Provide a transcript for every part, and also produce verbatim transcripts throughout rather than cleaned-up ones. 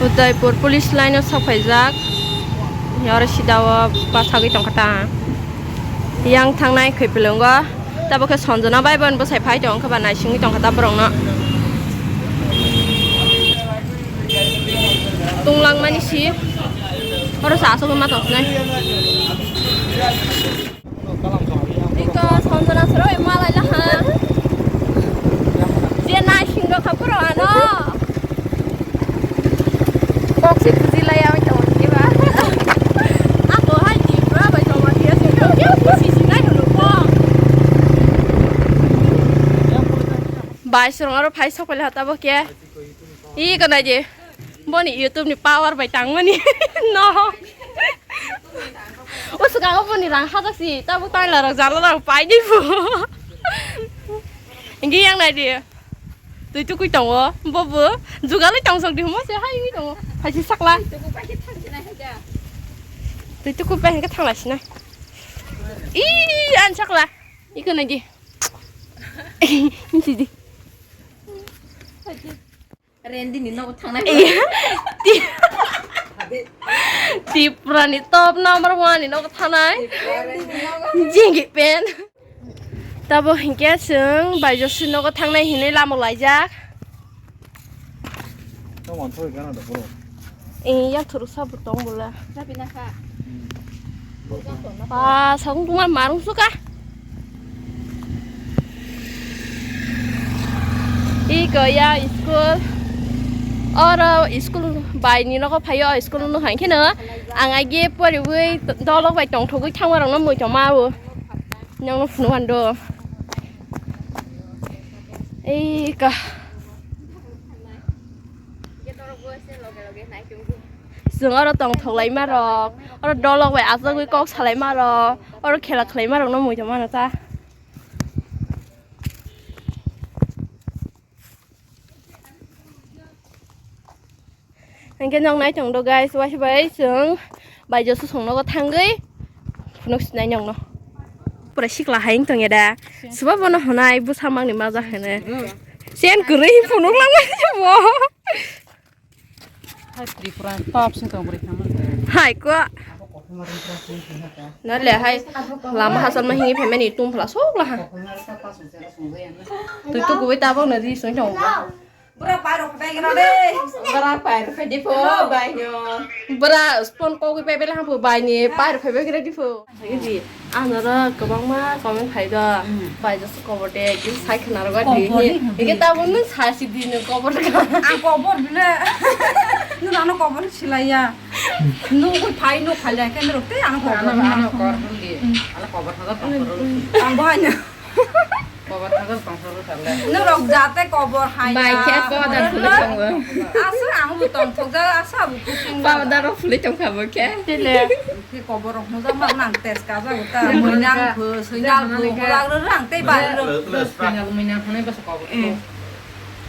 Udaipur police line o sok phaijak. Oro sida o bachagwi tongkha ta. Yang thangnai khoi pelongo. Tabok khe Sanjana bai bo bwsai phai tong khe ba naisingwi tongkha ta borokno. Tunglang mani si. Oro sa asok ma tong sinai. Iko Sanjana soro malai laha. Je naising rok kha pura ano. Kok si buji lai ya oi tong ni ba. Ako hai ni pura bai tong ma dia si ko. Ke si si nai hulu ko. Bai sorong aro phai sok pele hota bo ke. Iko nai je. Boni YouTube ni power bai tangmani. No. O swkango boni rang hajak si, tabuk tangla rok jala rok pai di bo. Engke yang nai di. Twi tukui tongo, bo bo. Jugalai tong sok di mo se hai wi tongo. Hai si sakla. Twi tukui pai ke thangla sinai. Ih, an sakla. Iko nai di. Misi di. Rendi ni nogo thangnai. Iya. Ti-, Tripura ni top number one ni nogo thangnai. Rendi ni nogo. Jingi pen. Tabo hinkhe chwng Baijosi nogo thangnai hinwi lama laijak. Tamo thoi gana da bro. Iya thuru sabu tong bula. Tapi nakha. Ba, sakung tungma marung suka. Iko ya school. Oro school bai ni nogo phaio, school no hai kheno. Ang agi poriwi dolok bai tongthogwi thangma rokno mui tongma o. Nang no phunu hando. Iko. Chwng oro tongthok laima rok, oro dolok bai achugwi kok salaima rok, oro khela khwlaima rokno mui tongmano ta. Hinkhe nog nai tong do guys, waisa bai chwng Baijosi song nogo thangwi phunuk sinai nongno. Pura sikla hai wng tong ya da. Suba bono hwnai bwsa mangni majak hwnwi. Sen kwrwi phunuk langmani bo. Hai Tripura top sing tong bwrwi khamani. Hai ko. Nale hai lama hachal ma hingi phaimani tum phla sok laha. Twi tukuwi tabok no ri sung tong. Bra pai rok phai gra de. Bra pai rok phai di pho bai no. Bra spon kok pai bela hapo bai ni pai rok phai gra di pho. Di anoro kwbangma comment phai do. Bai just cover de ki sai khna rok di. Ike ta bun sa si di no cover ka. Ang cover bile. Nu ano cover silaiya. Nu ko phai no phai la ke no te ano cover. Ano cover di. Ano cover ha ko. Ang bahai na. Kobar thagar tong thoro thar le. Norok jate kobor hai. Bai khe powder phulwi tongo. Asa ang bo tong thok ja asa bo kuching. Powder rok phulwi tong kha bo khe. Tile. Khe kobor rok moja ma nang tes ka ja uta. Muinang pho, suinal pho, kolag ro rang tei bari ro. Suinal muinang hanai basa kobor.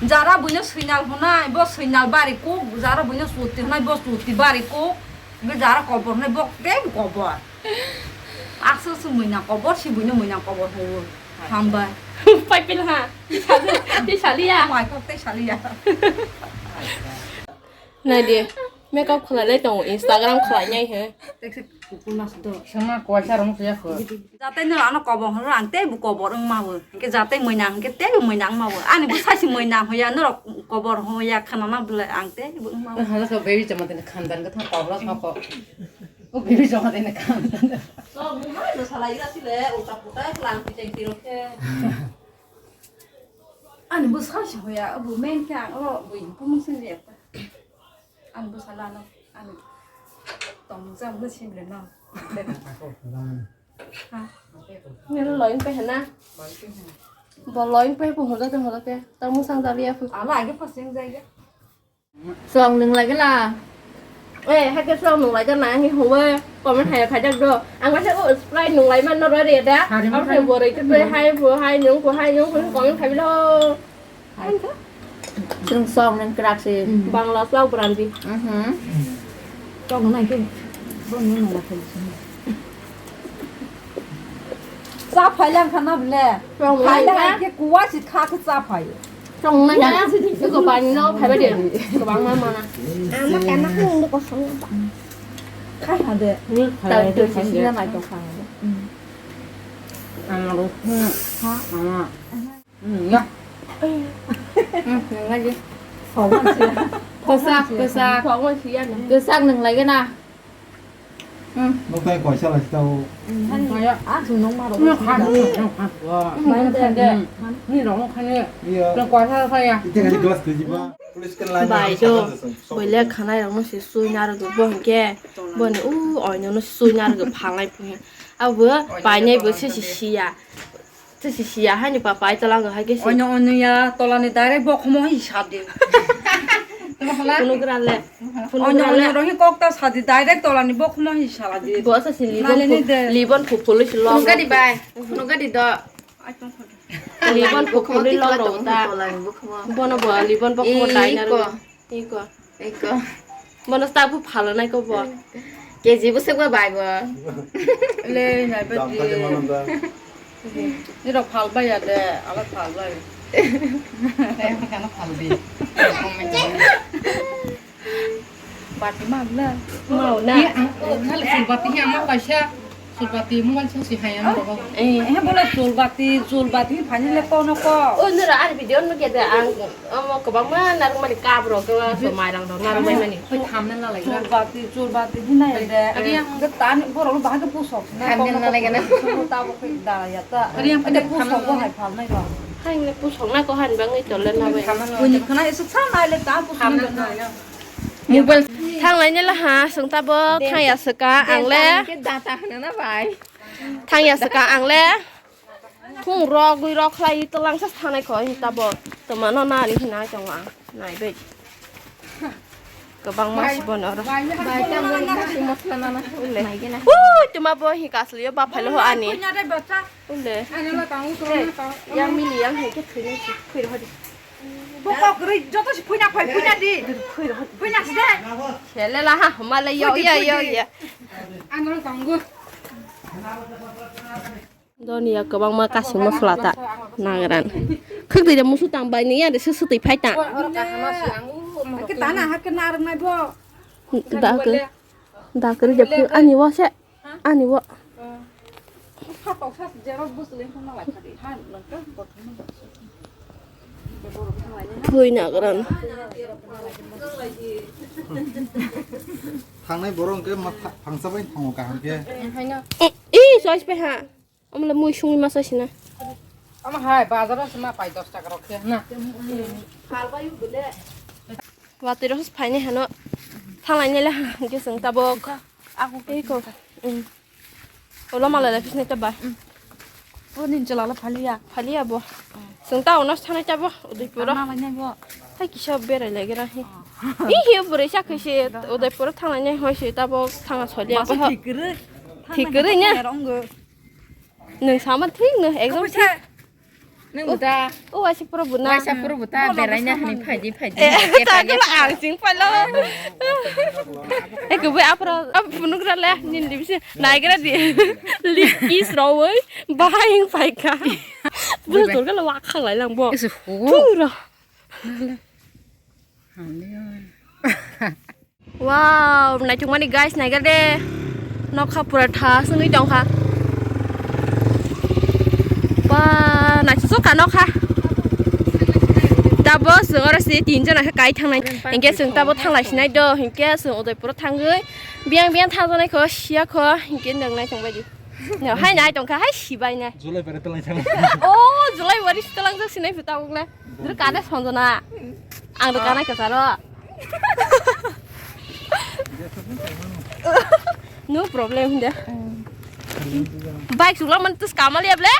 Jara buino suinal hunai, bo suinal bari kuk, jara buino suti hunai, bo suti bari kuk. Be jara kobor hunai, bo tei kobor. Asa su muinang kobor, si buino muinang kobor ho. Hambai. Pai pil ha. Tei saliya. Mai kok tei saliya. Nai di. Makeup khlai lai tongo, Instagram khlai nai he. Tekse kuku nas do. Sama kuaisa rong suya ko. Jate no ano kobor ho ang tei bu kobor wng ma bo. Ke jate muinang ke tei muinang ma bo. Ani bu sasi muinang hoya no kobor hoya khana na bla ang tei bu wng ma bo. Hala ko baby chama tene khandan ka thang kobor ko. O bibi joma tene kam. So, bumai no salai ira sile, ulta puta, lang picheng tiro khe. Ani bo sa si hoya, abo men khe ang ro bo impung sing ya ta. Ani bo sala no, ani tong jam no sim le no. Ha. Ni lo loin pe hena. Bo loin pe pu hoda te hoda te. Ta musang dali ya pu. Ala age paseng jai ga. Song nung lai gana. Eh, hai ke song nung lai gana, hi huwe, comment hai khai jak do. Ang khe o Sprite nung lai man no re da. Hari ma khai. Ang khe boroi te hai bo, hai nung ko, hai nung ko, comment khai lo. Hai ka? Song song nung krak si. Bangla song brandi. Mhm. Song nung nai ke. Bo nung nung lai khai. Cha phai lang khana ble. Song nung lai ka. Hai ke kuwa si kha ke cha phai. Tongnai na, eko bani no phaiba de, kwbangma mana. Ama kana kung de kosong ba. Khai ha de. Ni khai de, khai de. Sina nai tong khang de. Ang ro. Ha? Ama. Hmm, ya. Hmm, ngai je. Kwsak, kwsak. Kwsak nang lai gana. Hmm. Noktai koisa lai tau. Hmm, ya. Ah, su nong ma ro. Ni kha, ni kha. Wa. Mai na de. Hmm. Ni ro kha ni. Iya. Nang koisa sa ya. Ite kali glass tu jiba. Bai do. Boile khanai rok no se sui na rwgo bo hwnkhe. Boni u oino no sui na rwgo phalnai phi. Abo painai bo se si siya. Tisi siya hani papa ai tola hai kesi. Oino oino ya tola ni direct bokhomo hi sadi. Phunukra le. Oino oino rohi kokta sadi direct tola ni bokhomo hi sala di. Bo sa si libon phu-, libon phu phului si lo. Phunukadi bai. Phunukadi do. Libon phu phului lo ro ta. Bono bo libon bokhomo dai na ro. Iko. Iko. Iko. Mono ta bu phalo nai ko bo. K G bu sekba bai bo. Le nai ba di. Ni rok phal bai ya de, ala phal bai. Kana phal di. Bati ma bla. Mau na. Ni ang, oh, thal sul bati hi ama kaisa. Sulbati mobile sung si hai ang rogo. Eh, eh, bola sulbati, sulbati phani le kono ko. Oh, nura ar video no gede ang, omo kwbangma narwkmani cup rok, so mairang rok narwkmani. Oi, thumbnail na lai gra. Sulbati, sulbati hinai de. Adi ang. Ge tan borok bahai ke pusok. Thumbnail na lai gana. Sulbati ta bo ke da ya ta. Adi ang. Ade pusok bo hai phalnai rok. Hai ne pusok na ko han bang ni tole na bai. Uni khana isu sa nai le ta pusok na. Mobile. Thang lai ne la ha, sung ta bo thang ya saka ang le. Data hana na bai. Thang ya saka ang le. Phung rok gui rok khlai tolang sa thanai kho hi tabo. Toma no nari hinai tong ang. Nai bai. Kwbangma si bono oro. Bai ta mo na si mosla na na. Ule. Ui, tuma bo hi kasli yo ba phailo ho ani. Ule. Yang mili yang hai ke thwinai si. Thwi rw di. Bo kok rwi joto si phuina phai phuina di. Thwi rw di. Phuina si de. Sele la ha homa le yo yo yo yo. Ang rw tongo. Doni ya kwbangma kasing mosla ta nagran. Khwtwi de musu tang bai ni ya de se swtwi phai ta. Ke tana ha ke nar nai bo. Da ke da ke de ani wa se. Ani bo. Thwi nagran. Thangnai borok hwnkhe ma pha-, phangsa bai thango kaham khe. Ih, choice pai ha. Amla mui sungwi ma choice na. Ama hai bazar o sima pai dos taka rok khe na. Watwi rok phaini hano thanglai nai le ha hwnkhe chwng tabok. Aku tei ko. Ulo mala le pisne ta ba. Bo nin chala la phaliya. Phaliya bo. Chwng ta ono thanai ta bo Udaipur o. Tama manya bo. Hai kisa berai lai gra he. Hi hi bwrwi sa khaise Udaipur o thanglai nai hoi se tabok thangna solia. Thik kwrwi. Thik kwrwi ne. Nwng sama thik no ekdom thik. Nung da. O waisa pura buna. Waisa pura buta beraina hani phaidi phaidi. Eh, tangkhe ang sing phailo. Eh, kubui apra, ap phunukra le, nin dibisi naigra di. Lip kiss rawoi, bahai phaika. Bula torka la wakhang lai lang bo. Isu hu. Thura. Wow, naithokmani guys, naigra de. Nokha pura tha sungwi tongkha. Ba, naithok ka nokha. Tabo chwng oro se tin jona khe kai thangnai. Hinkhe chwng tabo thanglai sinai do. Hinkhe chwng Udaipur o thangwi biyang biyang thangjaknai kho, siya kho. Hinkhe nang naithok baidi. No, hai nai tongkha, hai sibai nai. July pare twlang thang. Oh, July wari twlang jak sinai phi tabuk le. Duru kane Sanjana. Ang do kanai kwcharo. No problem de. Bike sukla man tus kamal ya ble.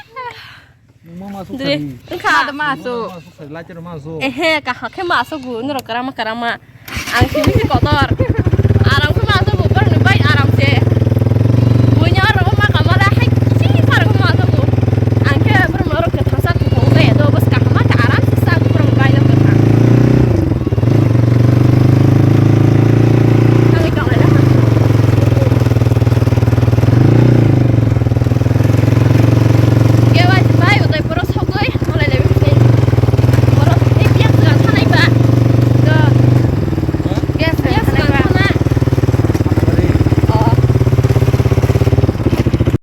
Mama masuk Dre, tadi. Engkha. Mama masuk tadi, lacer masuk. Ehe, kahak khe masuk gu, norok karama karama. Ang sini si kotor.